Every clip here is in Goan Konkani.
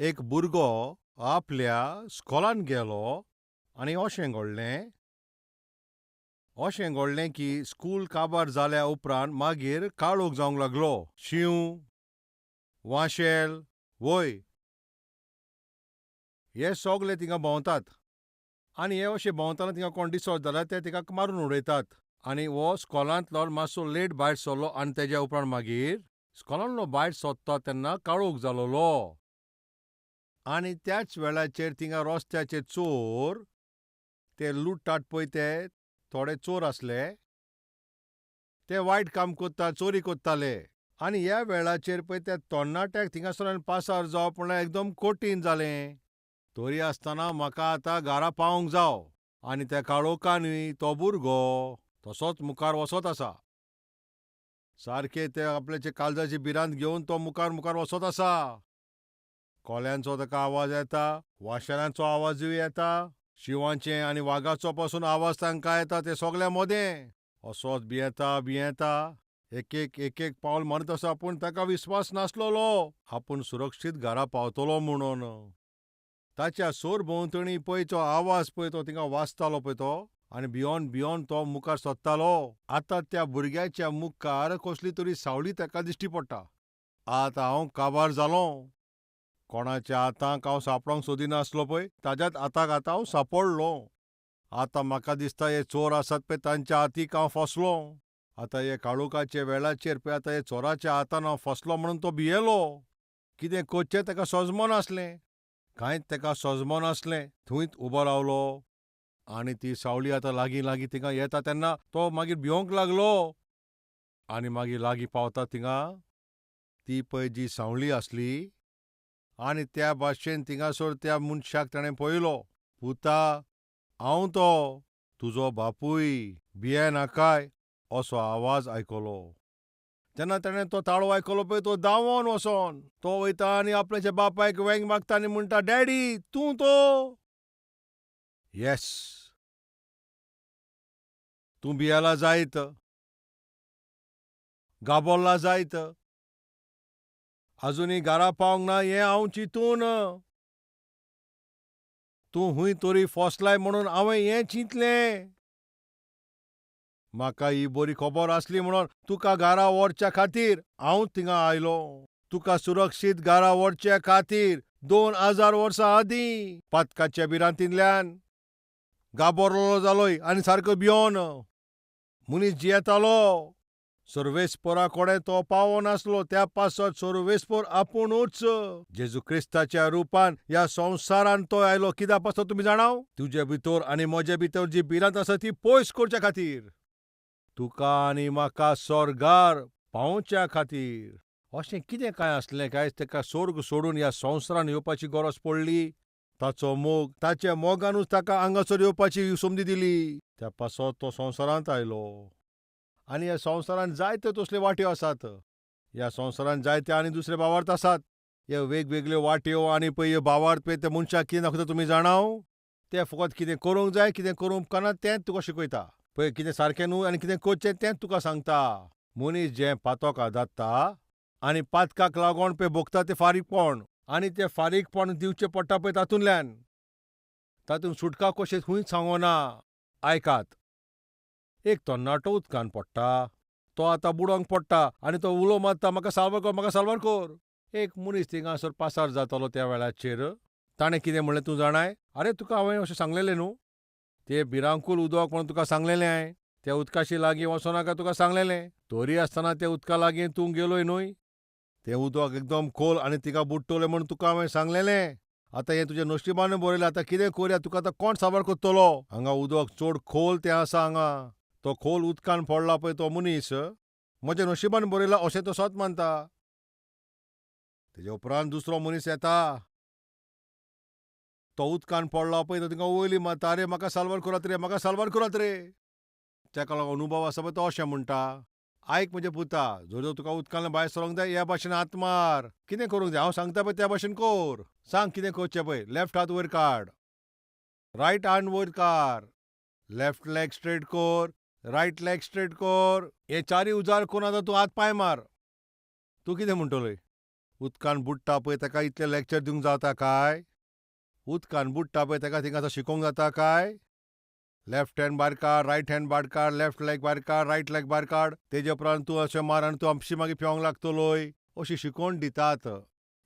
एक भुरगो आपल्या स्कॉलान गेलो आनी अशें घडलें, अशें घडलें की स्कूल काबार जाल्या उपरांत मागीर काळोख जावंक लागलो. शींव, वांशेल, वय हे सोगले थिंगा भोंवतात आनी हे अशे भोंवतना थिंगा कोण दिसत जाल्यार ते तिका मारून उडयतात. आनी हो स्कॉलांतलो मातसो लेट भायर सरलो आनी तेज्या उपरांत मागीर स्कॉलांतलो भायर सरता तेन्ना काळोख जालोलो. आनी त्याच वेळाचेर थिंगा रस्त्याचेर चोर ते लुट्टात पळय, ते थोडे चोर आसले, ते वायट काम कोत्ता, चोरी कोत्ताले. आनी ह्या वेळाचेर पळय त्या तरणाट्याक थिंगासरल्यान पासार जावप म्हणल्यार एकदम कठीण जालें. तरी आसतना म्हाका आतां घरा पावोंक जाव. आनी त्या काळोखानूय तो भुरगो तसोच मुखार वचत आसा. सारकें ते आपल्याचे काळजाची भिरांत घेवन तो मुखार मुखार वचत आसा. कोल्यांचो ताका आवाज येता, वाशेलांचो आवाजूय येता, शिंवाचे आनी वागाचो पासून आवाज तांकां येता. ते सगल्या मदें असोच भियेता भियेता एक एक एक एक पावल मारीत आसा. पूण ताका विस्वास नासलोलो आपूण सुरक्षीत घरा पावतलो म्हणून. ताच्या सरभोंवतणी पळय तो आवाज पळय तो थिंगा वाजतालो पळय तो, आनी भियोन भियोन तो मुखार सोदतालो. आतां त्या भुरग्याच्या मुखार कसली तरी सावळी ताका दिश्टी पडटा. आतां हांव काबार जालों. कोणाच्या हाताक हांव सांपडोंक सोदिनासलो पळय ताज्याच हाताक आतां हांव सांपडलो. आतां म्हाका दिसता हे चोर आसात पळय तांच्या हातीक हांव फसलो. आतां हे काळोखाच्या वेळाचेर पळय आतां हे चोराच्या हातान हांव फसलो म्हणून तो भियेलो. कितें करचें ताका सजमनासलें, कांयच ताका सजमनासलें. थंयच उबो रावलो आनी ती सावळी आतां लागीं लागीं थिंगा येता तेन्ना तो मागीर भिवंक लागलो. आनी मागीर लागीं पावता थिंगा ती पळय जी सावळी आसली आनी त्या भाशेन थिंगासर त्या मनशाक ताणें पळयलो. पुता, हांव तो तुजो बापूय, भिये नाकाय, असो आवाज आयकलो. तेन्ना ताणें तो ताळो आयकलो पळय तो धांवोन वचोन तो वयता आनी आपल्याच्या बापायक वेंग मागता आनी म्हणटा, डॅडी तूं तो? येस. तूं भियेला जायत, गाबोल्ला जायत, आजुनूय घरा पावंक ना हें हांव चिंतून तूं हूंय तरी फसलाय म्हणून हांवें हें चिंतलें. म्हाका ही बरी खबर आसली म्हणून तुका घरा व्हरच्या खातीर हांव थिंगा आयलो. तुका सुरक्षीत घरा व्हरच्या खातीर 2000 वर्सां आदीं पातकाच्या भिरांतींतल्यान गाबोरलो जालोय आनी सारको भियोन मनीस जियेतालो. सर्वेस्परा कडेन तो पावनासलो. त्या पासत सर्वेस्पर आपुणूच जेजू क्रिस्ताच्या रुपान ह्या संवसारान तो आयलो. कित्या पासत तुमी जाणाव? तुजे भितर आनी म्हजे भितर जी भिरांत आसा ती पयस करच्या खातीर, तुका आनी म्हाका स्वर्गार पावोवच्या खातीर. अशें कितें कांय आसलें काय ताका स्वर्ग सोडून ह्या संवसारान येवपाची गरज पडली? ताचो मोग, ताच्या मोगानूच ताका हांगासर येवपाची संदी दिली. त्या पासत तो संवसारांत आयलो. आनी ह्या संवसारांत जायत्यो तसल्यो वाट्यो आसात. ह्या संवसारांत जायते आनी दुसरे भावार्थ आसात. ह्यो वेगवेगळ्यो वाट्यो आनी पळय ह्यो भावार्थ पळय त्या मनशाक कितें दाखयता तुमी जाणाव? ते फकत कितें करूंक जाय कितें करूंक उपकारना तेंच तुका शिकयता. पळय कितें सारकें न्हू आनी कितें करचें तेंच तुका सांगता. मनीस जें पातोका जाता आनी पातकाक लागून पळय भोगता तें फारीकपण, आनी तें फारीकपण दिवचें पडटा पळय तातूंतल्यान. तातूंत सुटका कशें खंयच सांगना. आयकात, एक तरणाटो उदकान पडटा, तो आतां बुडोंक पडटा आनी तो उलो मारता, म्हाका साल्वार कर, म्हाका साल्वार कर. एक मनीस थिंगासर पासार जातालो त्या वेळाचेर. ताणें कितें म्हणलें तूं जाणाय? आरे तुका हांवें अशें सांगलेलें न्हू, तें भिरांकूळ उदक म्हणून तुका सांगलेलें हांवें, त्या उदकाशी लागीं वचोनाका तुका सांगलेलें. तरी आसतना त्या उदका लागीं तूं गेलोय न्हय. तें उदक एकदम खोल आनी तिका बुडटलें म्हूण तुका हांवें सांगलेलें. आतां हें तुज्या नशिबान बरयलें. आतां कितें करुया, तुका आतां कोण साबार करतलो? हांगा उदक चड खोल तें आसा हांगा. तो खोल उदकान पडला पळय तो मनीस, म्हज्या नशिबान बरयला अशें तो सत मानता. तेज्या उपरांत दुसरो मनीस येता, तो उदकान पडला पळय तो तिका वयली मारता, आरे म्हाका साल्वार करात रे, म्हाका साल्वार करात रे. ताका लागून अनुभव आसा पळय तो अशें म्हणटा, आयक म्हज्या पुता, जर तुका उदकांतल्यान भायर सरोंक जाय ह्या भाशेन हात मार. कितें करूंक जाय हांव सांगता पळय त्या भाशेन कर. सांग कितें करचें पळय. लेफ्ट हात वयर काड, रायट हात वयर काड, लेफ्ट लेग स्ट्रेट कर, रायट लेग स्ट्रेट कर. हे चारूय उजार करून आतां तूं हात पांय मार. तूं कितें म्हणटलोय? उदकान बुडटा पळय ताका इतलें लॅक्चर दिवंक जाता काय? उदकान बुडटा पळय ताका थिंगासर शिकोवंक जाता काय? लेफ्ट हँड भायर काड, रायट हँड भायर काड, लेफ्ट लेग भायर काड, रायट लेग भायर काड, तेजे उपरांत तूं अशें मार आनी तूं आपशी मागीर पेंवंक लागतलोय. अशी शिकोवण दितात.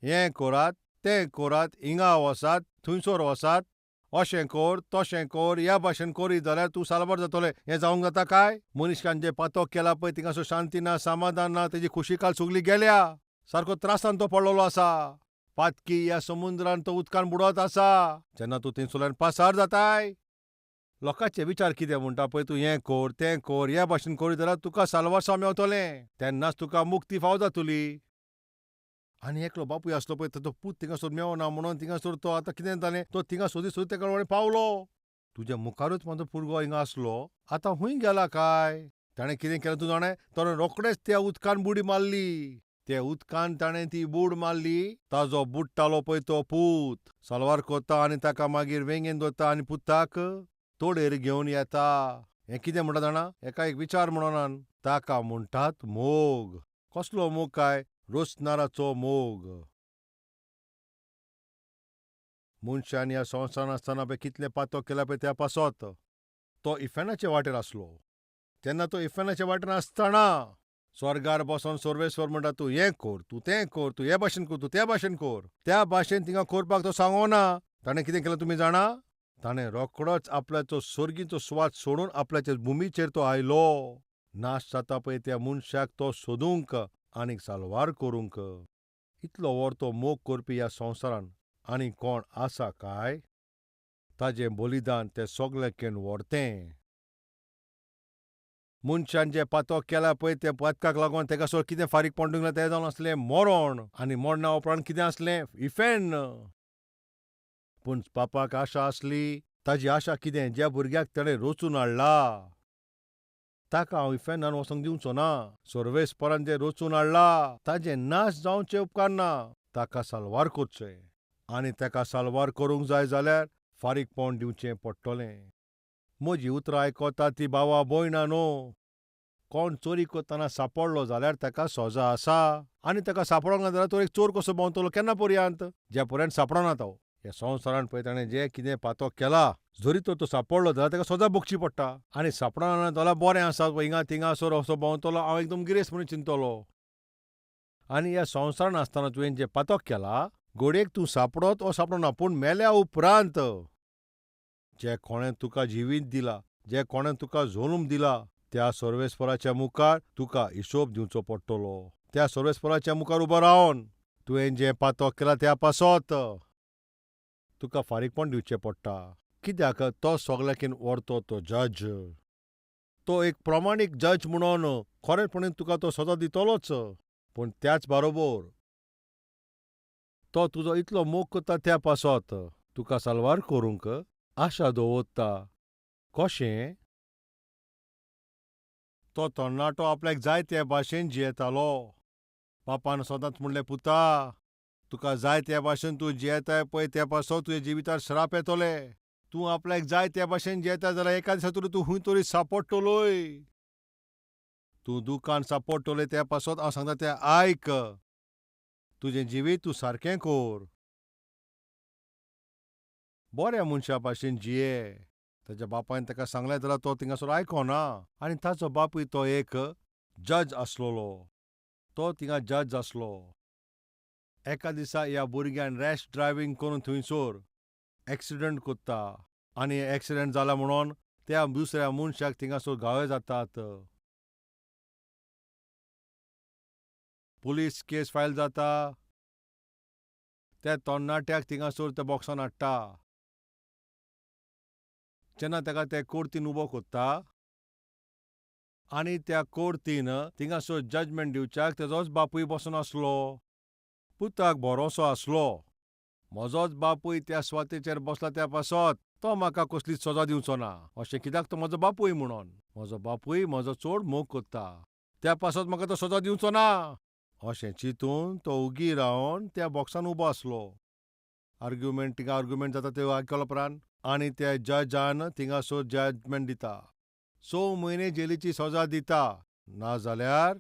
हें करात, तें करात, हिंगा वचात, थंयसर वचात, अशें कर, तशें कर, ह्या भाशेन करीत जाल्यार तूं साल्वार जातलें. हें जावंक जाता काय? मनीशान जें पातक केलां पळय थिंगासर शांती ना, समाधान ना, तेजी खुशी काल सगली गेल्या. सारको त्रासान तो पडलेलो आसा. पातकी ह्या समुद्रान तो उदकान बुडत आसा. जेन्ना तूं थंयसरल्यान पासार जाताय, लोकांचे विचार कितें म्हणटा पळय, तूं हें कर, तें कर, ह्या भाशेन करीत जाल्यार तुका साल्वासांव मेवतलें, तेन्नाच तुका मुक्ती फाव जातली. आनी एकलो बापूय आसलो पळय, ताचो पूत थिंगासर मेवना म्हणून थिंगासर तो आतां कितें जालें, तो थिंगा सोदी सोदी तेका कडेन पावलो. तुज्या मुखारूच म्हजो भुरगो हिंगा आसलो, आतां खूंय गेला काय? ताणें कितें केलें तूं जाणा? ताणें रोखडेंच त्या उदकान बुडी मारली. त्या उदकान ताणें ती बूड मारली, ताजो बुडटालो पळय तो पूत साल्वार करता आनी ताका मागीर वेंगेन दवरता आनी पुताक तोडेर घेवन येता. हें कितें म्हणटा जाणा? हेका एक विचार म्हणोनान. ताका म्हणटात मोग. कसलो मोग काय? रोसनाराचो मोग. मनशान ह्या संवसारांत आसतना पळय कितलें पातक केलां पळय त्या पासत तो इफेर्नाचे वाटेर आसलो. तेन्ना तो इफेर्नाच्या वाटेर आसतना स्वर्गार बसोन सर्वेस्वर म्हणटा, तूं हें कर, तूं तें कर, तूं हे भाशेन कर, तूं त्या भाशेन कर. त्या भाशेन थिंगा करपाक तो सांगोना. ताणें कितें केलें तुमी जाणा? ताणें रोखडोच आपल्याचो सर्गीचो सुवात सोडून आपल्याचे भुमीचेर तो आयलो. नाश जाता पळय त्या मनशाक तो सोदूंक आनीक साल्वार करूंक. इतलो व्हड तो मोग करपी ह्या संवसारान आनी कोण आसा काय? ताजें बलिदान तें सगळ्यांकेन व्हरतें. मनशान जें पातक केलां पळय त्या पातकाक लागून तेका सो कितें फारीकपण दिवंक तें जावन आसलें मरण. आनी मरणा उपरांत कितें आसलें? इफेर्न. पूण पापाक आशा आसली. ताजी आशा कितें? ज्या भुरग्याक ताणें रचून हाडला ताका हांव इफेर्नान वचोंक दिवचो ना. सर्वेस्परान जें रचून हाडला ताजें नाश जावचें उपकारना. ताका साल्वार करचें. आनी ताका साल्वार करूंक जाय जाल्यार फारीकपण दिवचें पडटलें. म्हजी उतरां आयकता ती भावा भयणां न्हू. कोण चोरी करतना सांपडलो जाल्यार ताका सजा आसा. आनी ताका सांपडोंक ना जाल्यार तो एक चोर कसो भोंवतलो केन्ना पर्यंत? ज्या पर्यंत सांपडना तो. ह्या संवसारान पळय ताणें जें कितें पातक केलां, जरी तर तो सांपडलो जाल्यार ताका सजा भोगची पडटा. आनी सांपडना जाल्यार बरें आसा, हिंगा थिंगासर असो भोंवतलो, हांव एकदम गिरेस्त म्हणून चिंततलो. आनी ह्या संवसारान आसतना तुवें जें पातक केलां, घडयेक तूं सांपडत वो सांपडना, पूण मेल्या उपरांत जे कोणें तुका जिवीत दिला, जे कोणें तुका जल्म दिला, त्या सर्वेस्पराच्या मुखार तुका हिशोब दिवचो पडटलो. त्या सर्वेस्पराच्या मुखार उबो रावन तुवें जें पातक केलां त्या पासत तुका फारीकपण दिवचें पडटा. कित्याक तो सगळ्यांकीन व्हरतो तो जज. तो एक प्रमाणीक जज म्हणून खरेपणीन तुका तो सजा दितलोच. पूण त्याच बारोबर तो तुजो इतलो मोग करता त्या पासत तुका साल्वार करूंक आशा दवरता. कशें? तो तरणाटो आपल्याक जाय त्या भाशेन जियेतालो. बापान सदांच म्हणलें, पुता, तुका जाय त्या भाशेन तूं जियेताय पळय त्या पासत तुज्या जिवितार श्राप येतले. तूं आपल्याक जाय त्या भाशेन जियेता जाल्यार एका दिसा तरी तूं खूंय तरी सांपडटलोय. तूं दुकान सांपडटलोय त्या पासत हांव सांगता तें आयक. तुजें जिवीत तूं सारकें कर. बऱ्या मनशा भाशेन जिये. ताच्या बापायन ताका सांगलें जाल्यार तो थिंगासर आयकोना. आनी ताचो बापूय तो एक जज आसलेलो. तो थिंगा जज आसलो. एका दिसा ह्या भुरग्यान रॅश ड्रायव्हींग करून थंयसर एक्सिडंट करता. आनी एक्सिडंट जाला म्हणून त्या दुसऱ्या मनशाक थिंगासर घावे जातात. पुलीस केस फायल जाता. त्या तरणाट्याक थिंगासर त्या बॉक्सान हाडटा. जेन्ना ताका ते कोर्तीन उबो करता आनी त्या कोर्तीन थिंगासर जजमेंट दिवच्याक तेजोच बापूय बसून आसलो. पुताक भरोसो आसलो, म्हजोच बापूय त्या सुवातेचेर बसला त्या पासत तो म्हाका कसलीच सजा दिवचो ना. अशें कित्याक तो म्हजो बापूय म्हणून. म्हजो बापूय म्हजो चड मोग करता, त्या पासत म्हाका तो सजा दिवचो ना. अशें चिंतून तो उगी रावन त्या बॉक्सान उबो आसलो. आर्ग्युमेंट थिंगा आर्ग्युमेंट जाता त्यो आयकल्या उपरांत आनी त्या जजान थिंगासर जजमेंट दिता. 6 म्हयने जेलीची सजा दिता, नाजाल्यार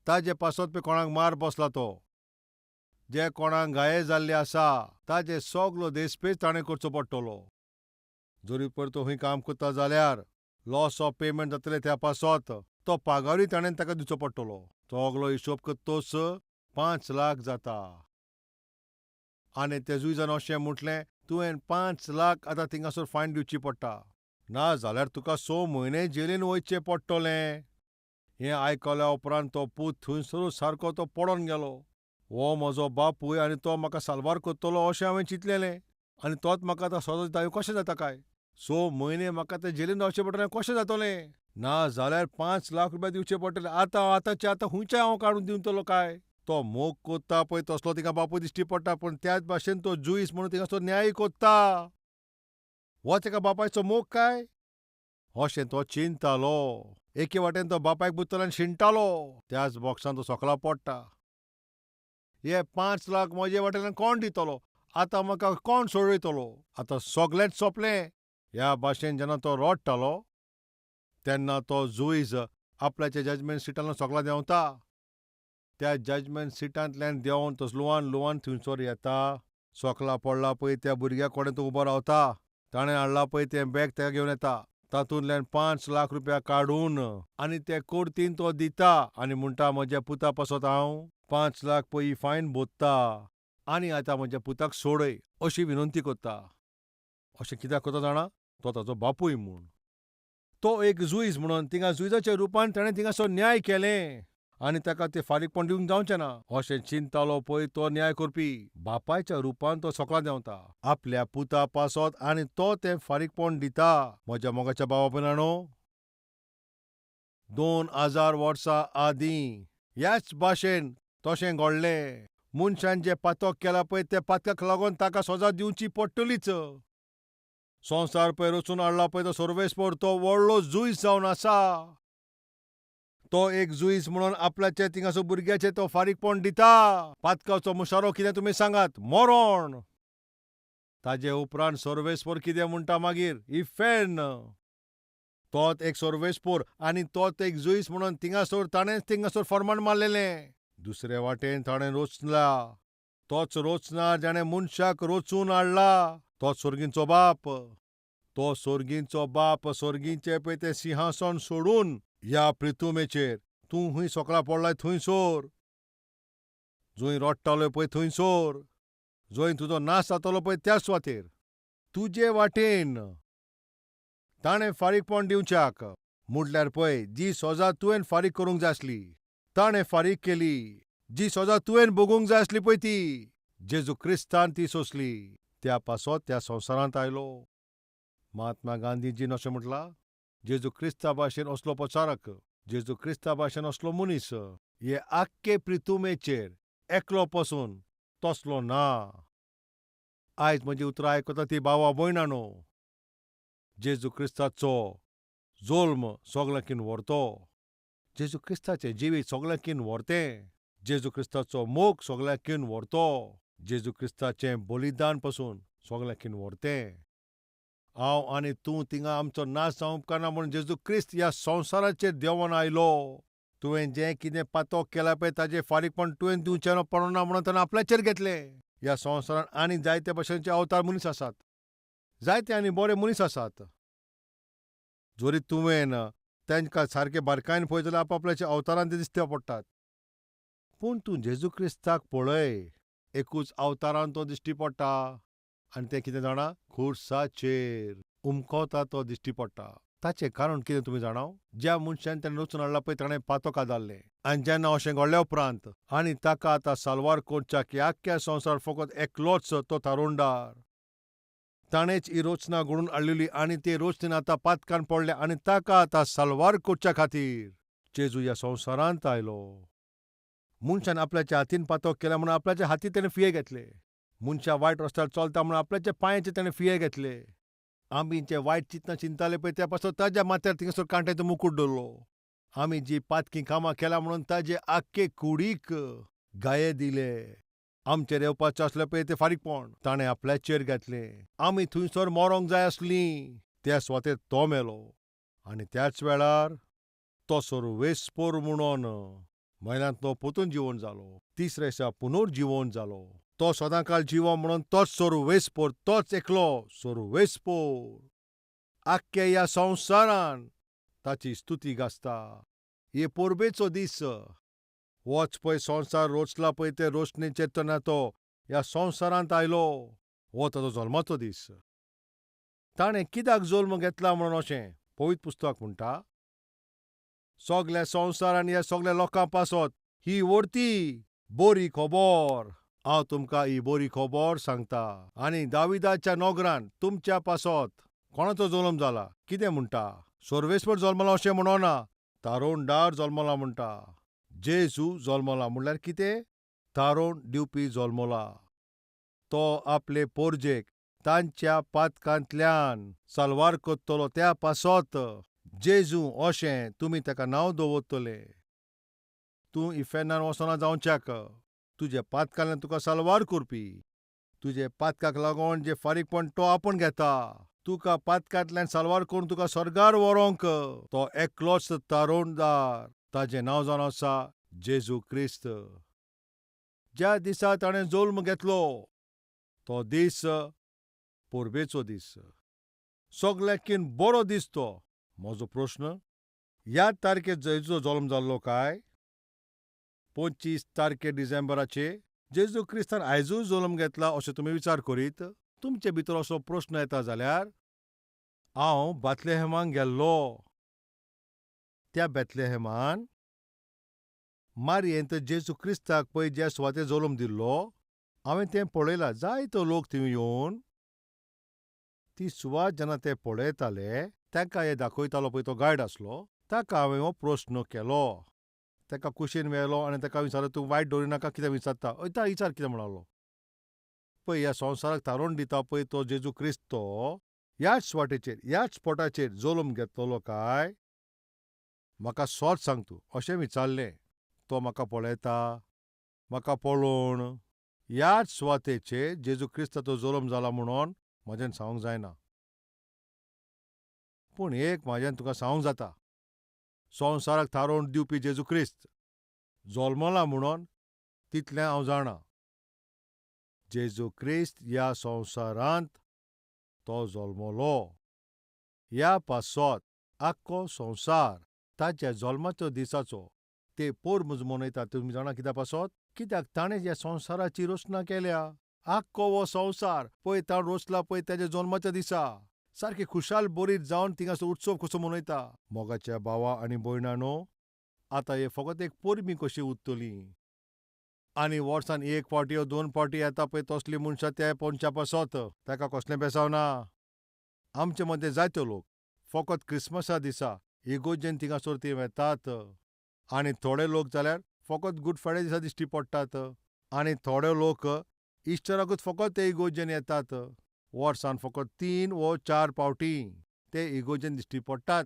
ताजे पासत पळय कोणाक मार बसला तो. जे कोणाक घाये जाल्ले आसा ताजे सगलो देसपेज ताणें करचो पडटलो. जरी पर तो खंय काम करता जाल्यार लॉस ऑफ पेमेंट जातलें त्या पासत तो पागारूय ताणें ताका दिवचो पडटलो. सगलो हिशोब करतोच 5 लाख जाता. आनी त्या जुईजान अशें म्हटलें, तुवें 5 लाख आतां थिंगासर फायन दिवची पडटा, ना जाल्यार तुका 6 म्हयने जेलीन वयचें पडटलें. हें आयकल्या उपरांत तो पूत थंयसरूच सारको तो पडोन गेलो. हो म्हजो बापूय आनी तो म्हाका साल्वार करतलो अशें हांवें चिंतलेलें आनी तोच म्हाका आतां सजो दिता, हें कशें जाता काय? 6 म्हयने म्हाका तें जेलीन रावचें पडटलें, कशें जातलें? ना जाल्यार 5 लाख रुपया दिवचे पडटले. आतां आतांचे आतां खुंयचे हांव काडून दिवतलो काय? तो मोग कोत्ता पळय तसलो तिका बापूय दिश्टी पडटा, पूण त्याच भाशेन तो जुईस म्हणून थिंगासर न्याय कोत्ता. हो तेका बापायचो मोग काय अशें तो चिंतालो. एके वाटेन तो बापायक बुत्तलो आनी शिणटालो. त्याच बॉक्सान तो सोकला पडटा. हे 5 लाख म्हजे वाटेल्यान कोण दितलो? आतां म्हाका कोण सोडयतलो? आतां सगळेंच सोंपलें. ह्या भाशेन जेन्ना तो रडटालो तेन्ना तो जुईज आपल्याच्या जजमेंट सिटांतल्यान सोकला देंवता. त्या जजमेंट सिटांतल्यान देंवन तो लुवान लुवान थंयसर येता. सोकला पडला पळय त्या भुरग्या कडेन तो उबो रावता. ताणें हाडला पळय तें बॅग ताका घेवन येता. तातूंतल्यान 5 लाख रुपया काडून आनी ते कोर्तीन तो दिता आनी म्हणटा, म्हज्या पुता पासत हांव 5 लाख पळय फायन भोत्ता आनी आतां म्हज्या पुताक सोडय, अशी विनंती करता. अशें कित्याक करता जाणा? तो ताजो बापूय म्हूण. तो एक जुईज म्हणून थिंगा जुईजाच्या रुपान ताणें थिंगासर न्याय केलें आनी ताका तें फारीकपण दिवंक जावचें ना अशें चिंतालो पळय तो न्याय करपी. बापायच्या रुपान तो सोकला देंवता आपल्या पुता पासत आनी तो तें फारीकपण दिता. म्हज्या मोगाच्या भावा भयणांनो, 2000 वर्सां आदीं ह्याच भाशेन तशें घडलें. मनशान जें पातक केलां पळय त्या पातकाक लागून ताका सजा दिवची पडटलीच. संवसार पळय रचून हाडला पळय तो सर्वेस्पर, तो व्हडलो जुईज जावन आसा. तो एक जुईज म्हणून आपल्याचे थिंगासर भुरग्याचें तो फारीकपण दिता. पातकाचो मुशारो कितें तुमी सांगात? मरण. ताजे उपरांत सर्वेस्पर कितें म्हणटा मागीर? इफेर्न. तोच एक सर्वेस्पोर आनी तोच एक जुईज म्हणून थिंगासर ताणेंच थिंगासर फर्मान मारलेलें. दुसरे वाटेन ताणें रोचला. तोच रोचना जाणें मनशाक रोचून हाडला तोच सोर्गींचो बाप. तो सोर्गींचो बाप सोर्गींचें पळय तें सिंहासन सोडून ह्या प्रितुमेचेर, तूं खंय सोकळा पडलाय थंयसर, जंय रडटालो पळय थंयसर, जंय तुजो नाश जातलो पळय त्या सुवातेर तुजे वाटेन ताणें फारीकपण दिवच्याक. म्हटल्यार पळय, जी सजा तुवें फारीक करूंक जाय आसली ताणें फारीक केली. जी सजा तुवें भोगूंक जाय आसली पळय ती जेजू क्रिस्तान ती सोंसली. त्या पासत त्या संवसारांत आयलो. महात्मा गांधीजीन अशें म्हटलां, जेजू क्रिस्ता भाशेन असलो प्रचारक, जेजू क्रिस्ता भाशेन असलो मनीस हे आख्खे प्रितुमेचेर एकलो पसून तसलो ना. आयज म्हजी उतरां आयकता ती भावा भयणांनो, जेजू क्रिस्ताचो जोल्म सगल्यांकीन व्हरतो. जेजू क्रिस्ताचें जिवीत सगल्यांकीन व्हरतें. जेजू क्रिस्ताचो मोग सगल्यांकीन व्हरतो. जेजू क्रिस्ताचें बलिदान पसून सगल्यांकीन व्हरतें. हांव आनी तूं थिंगा आमचो नाश जावंक उपकारना म्हणून जेजू क्रिस्त ह्या संवसाराचेर देंवोन आयलो. तुवें जें कितें पातक केलां पळय ताजें फारीकपण तुवें दिवचें पडना म्हणून ताणें आपल्याचेर घेतलें. ह्या संवसारांत आनी जायते भशेनचे अवतार मनीस आसात, जायते आनी बरे मनीस आसात. जरी तुवें तांकां सारके बारकायेन पळयत जाल्यार आपापल्याच्या अवतारान ते दिसते पडटात. पूण तूं जेजू क्रिस्ताक पळय, एकूच अवतारान तो दिश्टी पडटा. आनी तें कितें जाणा? खुर्साचेर उमकोता तो दिश्टी पडटा. ताचें कारण कितें तुमी जाणा? ज्या मनशान ताणें रचून हाडला पळय ताणें पातक आदारलें. आनी जेन्ना अशें घडल्या उपरांत आनी ताका आतां साल्वार करच्याक ह्या आख्ख्या संवसार फकत एकलोच तो तारुंडार. ताणेंच ही रचना घडोवन हाडलेली आनी ते रचनेन आतां पातकान पडले आनी ताका आतां साल्वार करच्या खातीर जेजू ह्या संवसारांत आयलो. मनशान आपल्याच्या हातीन पातक केलें म्हणून आपल्याच्या हातीन ताणें फिये घेतले. मनशां वायट रस्त्यार चलता म्हणून आपल्याच्या पांयाचे ताणें फिये घेतले. आमी जे वायट चिंतना चिंताले पळय त्या पासत ताज्या माथ्यार थिंगासर कांट्याचो मुकूट दवरलो. आमी जी पातकी कामां केल्या म्हणून ताजे आख्खे कुडीक घाये दिले. आमचेर येवपाचें आसलें पळय तें फारीकपण ताणें आपल्याचेर घेतलें. आमी थंयसर मरोंक जाय आसलीं त्या सुवातेर तो मेलो. आनी त्याच वेळार तो सर्वेस्पोर म्हणून मेल्यांतलो पोतून जिवोन जालो. तिसऱ्या दिसा पुनर्जिवोन जालो. तो सदांकाळ जिवो म्हणून तोच सोरवेस्पोर, तोच एकलो सोरवेस्पोर. आख्ख्या ह्या संवसारान ताची स्तुती गाजता. हे परबेचो दीस. वच पळय संवसार रोचला पळय ते रोशणेचेर तेन्ना तो ह्या संवसारांत आयलो. हो ताजो जल्माचो दीस. ताणें कित्याक जल्म घेतला म्हणून अशें पवित्र पुस्तक म्हणटा. सगल्या संवसारान ह्या सगल्या लोकां पासत ही व्हरती बरी खबर. हांव तुमकां ही बरी खबर सांगता. आनी दाविदाच्या नोगरान तुमच्या पासत कोणाचो जल्म जाला? कितें म्हणटा? सर्वेस्पर जल्मला अशें म्हणना, तारोणदार जल्मला म्हणटा. जेजू जल्मला म्हणल्यार कितें? तारोण दिवपी जल्मला. तो आपले पोरजेक तांच्या पातकांतल्यान साल्वार करतलो. त्या पासत जेजू अशें तुमी ताका नांव दवरतले. तूं इफेर्नान वचना जावच्याक तुज्या पातकांतल्यान तुका साल्वार करपी. तुजे पातकाक लागून जें फारीकपण तो आपूण घेता. तुका पातकांतल्यान साल्वार करून तुका स्वर्गार व्हरोंक तो एकलोच तारोणदार. ताजें नांव जावन आसा जेजू क्रिस्त. ज्या दिसा ताणें जल्म घेतलो तो दीस परबेचो दीस. सगल्यांकीन बरो दीस तो. म्हजो प्रस्न, ह्या तारखेर जेजूचो जल्म जाल्लो काय 25 तारखे डिसेंबराचे जेजू क्रिस्तान आयजूय जल्म घेतला अशें तुमी विचार करीत? तुमचे भितर असो प्रस्न येता जाल्यार हांव बेथलेहेमाक गेल्लो. त्या बेथलेहेमान मारयेंत जेजू क्रिस्ताक पळय ज्या सुवातेर जल्म दिल्लो हांवें तें पळयलां. जायतो लोक थंय येवन ती सुवात जेन्ना ते पळयताले तांकां हें दाखयतालो पळय तो गायड आसलो. ताका हांवें हो प्रस्न केलो. ताका कुशीन व्हेलो आनी ताका विचारलें, तूं वायट दवरिनाका, कितें विचारता? हय विचार कितें म्हणलो. पळय ह्या संवसाराक थारोवन दिता पळय तो जेजू क्रिस्त तो ह्याच सुवातेचेर ह्याच स्पोटाचेर जल्म घेतलो काय? म्हाका सोत सांग तूं, अशें विचारलें. तो म्हाका पळयता, म्हाका पळोवन ह्याच सुवातेचेर जेजू क्रिस्ताचो जल्म जाला म्हणून म्हज्यान सांगूंक जायना. पूण एक म्हाज्यान तुका सांगूंक जाता, संवसाराक थारोवन दिवपी जेजू क्रिस्त जल्मला म्हणून तितलें हांव जाणा. जेजू क्रिस्त ह्या संवसारांत तो जल्मलो. ह्या पासत आख्खो संवसार ताच्या जल्माच्या दिसाचो ते परब मनयतात. तुमी जाणा कित्या पासत? कित्याक ताणें ह्या संवसाराची रचना केल्या. आख्खो हो संवसार पळय ताणें रचला पळय ताच्या जल्माच्या दिसा सारकी खुशाल बरीत जावन थिंगासर उत्सव कसो मनयता. मोगाच्या भावा आनी भयणानो, आतां हे फकत एक परबी कशी उरतली आनी वर्सान एक फावटी वो दोन फावटी येता पळय तसली मनशां त्या पोनच्या पासत ताका कसलें बेसांव ना. आमचे मदें जायते लोक फकत क्रिसमसा दिसा इगोर्जेन थिंगासर ती वेतात आनी थोडे लोक जाल्यार फकत गूड फ्रायडे दिसा दिश्टी पडटात आनी थोडे लोक इस्टराकूच फकत ते इगोर्जेन येतात. वर्सान फकत 3 वो 4 फावटी ते इगोर्जेन दिश्टी पडटात.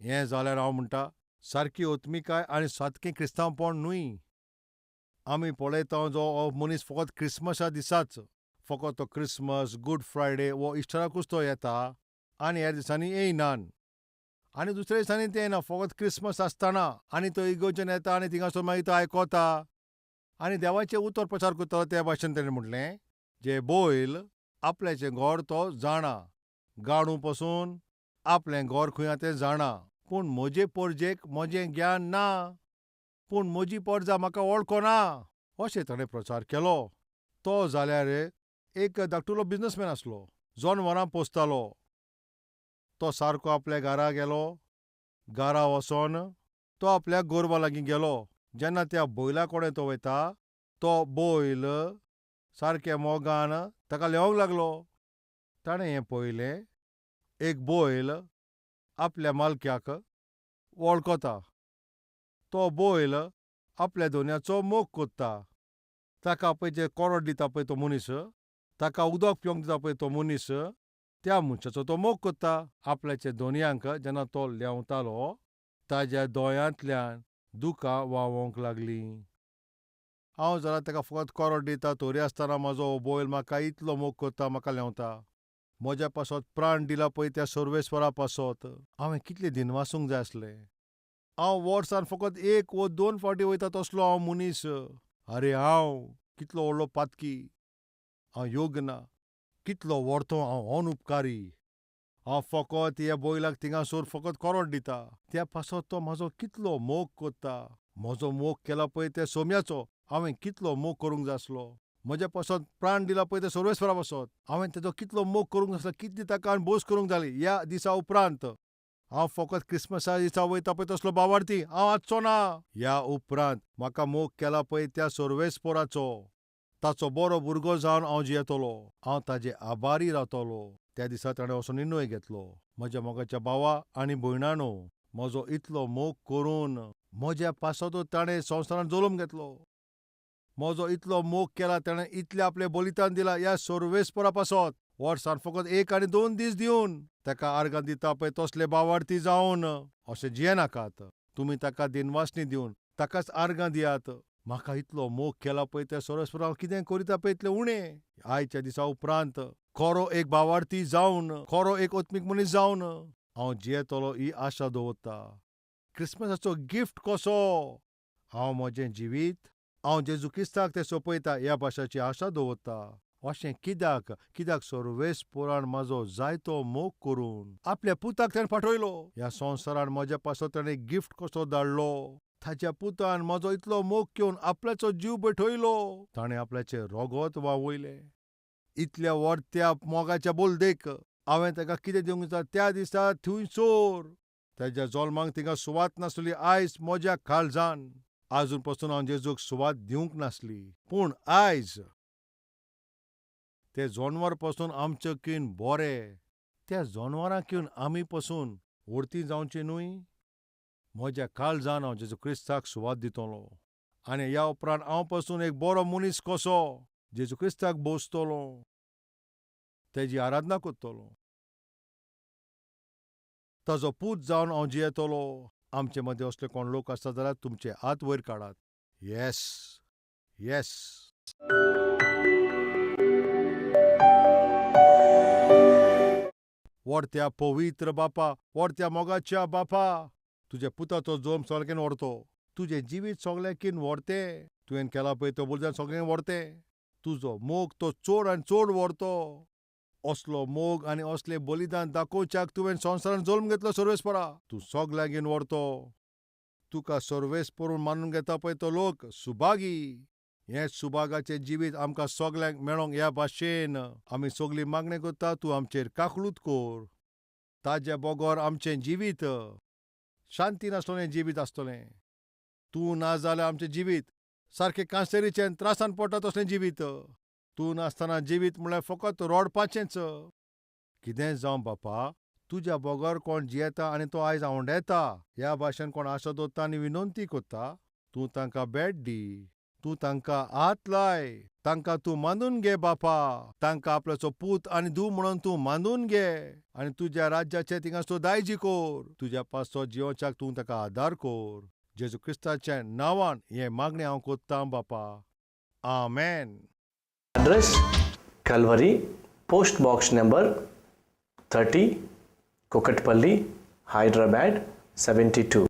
हें जाल्यार हांव म्हणटा सारकी ओतमिकाय आनी सारकें क्रिस्तांवपण न्हय. आमी पळयता जो हो मनीस फकत क्रिसमसा दिसाच फकत तो क्रिसमस, गूड फ्रायडे वो इस्टराकूच तो येता आनी हेर दिसांनी येयनान आनी दुसऱ्या दिसांनी ते येना. फकत क्रिसमस आसतना आनी तो इगोर्जेन येता आनी थिंगासर मागीर तो आयकोता आनी देवाचें उतर प्रचार करतालो. त्या भाशेन तेणें म्हटलें, जे बैल आपल्याचें घर तो जाणा, गाडू पसून आपलें घर खंय आहा तें जाणा, पूण म्हजे परजेक म्हजें ज्ञान ना, पूण म्हजी परजा म्हाका वळखना, अशें ताणें प्रचार केलो. तो जाल्यार एक धाकटुलो बिजनसमॅन आसलो, जनवरां पोसतालो. तो सारको आपल्या घरा गेलो. घरा वचोन तो आपल्या गोरवां लागीं गेलो. जेन्ना त्या बैला कडेन तो वयता तो बैल सारकें मोगान ताका ल्हेंवंक लागलो. ताणें हें पळयलें, एक बैल आपल्या मालक्याक वळखता. तो बैल आपल्या दोनयाचो मोग कोत्ता. ताका पळय जें कोरड दिता पळय तो मनीस, ताका उदक पिवंक दिता पळय तो मनीस, त्या मनशाचो तो मोग कोत्ता. आपल्याच्या दोनयांक जेन्ना तो ल्हेंवतालो ताज्या दोळ्यांतल्यान दुकां व्हांवोंक लागलीं. हांव जाल्यार ताका फकत कोरड दिता, तरी आसतना म्हजो हो बैल म्हाका इतलो मोग कोत्ता, म्हाका ल्हेंवता. म्हज्या पासत प्राण दिला पळय त्या सर्वेस्वरा पासत हांवें कितलें दिनवासूंक जाय आसलें. हांव वर्सान फकत एक वो दोन फावटी वयता तसलो हांव मनीस. आरे हांव कितलो व्हडलो पातकी, हांव योग्य ना. कितलो व्हरतो हांव अनुपकारी. हांव फकत ह्या बैलाक थिंगासर फकत कोरोड दिता, त्या पासत तो म्हाजो कितलो मोग कोत्ता. म्हजो मोग केला पळय त्या सोम्याचो हांवें कितलो मोग करूंक जाय आसलो. म्हज्या पासत प्राण दिला पळय त्या सर्वेस्परा पासत हांवें तेजो कितलो मोग करूंक जाय आसलो, कितली ताका हांवें बोस करूंक जाली. ह्या दिसा उपरांत हांव फकत क्रिसमसा दिसा वयता पळय तसलो बावार्थी हांव आसचो ना. ह्या उपरांत म्हाका मोग केला पळय त्या सर्वेस्पराचो, ताचो बरो भुरगो जावन हांव जियेतलो, हांव ताजे आभारी रावतलो. त्या दिसा ताणें असो निर्णय घेतलो, म्हज्या मोगाच्या भावा आनी भयणानो, म्हजो इतलो मोग करून म्हज्या पासतूच ताणें संवसारांत जल्म घेतलो. म्हजो इतलो मोग केला ताणें, इतलें आपलें बलिदान दिलां ह्या सर्वेस्परा पासत. वर्सान फकत 1 आनी 2 दीस दिवन ताका आर्गां दिता पळय तसले बावार्थी जावन अशें जियेनाकात. तुमी ताका दिनवासणी दिवन ताकाच आर्गां दियात. म्हाका इतलो मोग केला पळय त्या सर्वेस्परा हांव कितें करिता पळय इतलें उणें. आयच्या दिसा उपरांत खरो एक बावार्थी जावन, खरो एक आत्मीक मनीस जावन हांव जियेतलो ही आशा दवरता. क्रिसमसाचो गिफ्ट कसो हांव म्हजें जिवीत हांव जेजू क्रिस्ताक तें सोंपयता ह्या भाशाची आशा दवरता. अशें कित्याक? कित्याक सर्वेस्परान म्हाजो जायतो मोग करून आपल्या पुताक ताणें पाठयलो ह्या संवसारान. म्हज्या पासत ताणें गिफ्ट कसो धाडलो. ताच्या पुतान म्हजो इतलो मोग घेवन आपल्याचो जीव भेटयलो. ताणें आपल्याचें रगत व्हांवयलें. इतल्या व्हडत्या मोगाच्या बोलदेक हांवें ताका कितें दिवंक जाता त्या दिसा थंयसर ताज्या जल्माक थिंगा सुवात नासली. आयज म्हज्या काळजान आजून पसून हांव जेजूक सुवात दिवंक नासली, पूण आयज ते जनवर पसून आमचे कीन बरे, त्या जनवरां कीन आमी पसून व्हडती जावची न्हय. म्हज्या काळजान हांव जेजू क्रिस्ताक सुवात दितलो आनी ह्या उपरांत हांव पसून एक बरो मनीस कसो जेजू क्रिस्ताक बोसतलो, तेजी आराधना करतलो, ताजो पूत जावन हांव जियेतलो. आमचे मदीं असले कोण लोक आसता जाल्यार तुमचे हात वयर काडात. येस, येस. व्हडत्या पवित्र बापा, व्हडत्या मोगाच्या बापा, तुज्या पुताचो जल्म सगळ्याकीन व्हरतो, तुजें जिवीत सगळ्याकीन व्हरतें, तुवें केला पळय तो बलिदान सगळ्यांक व्हरतें, तुजो मोग तो चड आनी चड व्हरतो. असलो मोग आनी असलें बलिदान दाखोवच्याक तुवें संवसारान जल्म घेतलो सर्वेस्परा. तूं सगळ्यांगेन व्हरतो. तुका सर्वेस्पर मानून घेता पळय तो लोक सुभागी. हें सुभागाचें जिवीत आमकां सगळ्यांक मेळोंक ह्या भाशेन आमी सगळीं मागणें करता, तूं आमचेर काकळूत कोर. ताज्या बगर आमचें जिवीत शांती नासतलें जिवीत आसतलें. तूं ना जाल्यार आमचें जिवीत सारकें कांसेरीचें त्रासान पडटा तसलें जिवीत. तूं नासतना जिवीत म्हणल्यार फकत रडपाचेंच. कितेंय जावं बापा, तुज्या बगर कोण जियेता आनी तो आयज आंवडेता ह्या भाशेन कोण आशा दवरता आनी विनंती करता, तूं तांकां भेट दी, तूं तांकां हात लाय, तांकां तूं मानून घे बापा, तांकां आपल्याचो पूत आनी धूव म्हणून तूं मानून घे आनी तुज्या राज्याचें थिंगासर दायजी कोर. तुज्या पासो जियोवच्याक तूं ताका आदार कोर. जेजू क्रिस्ताच्या नांवान हें मागणें हांव कोत्तां बापा, आमेन. Address Calvary, post box number 30, Kukatpally, Hyderabad 72.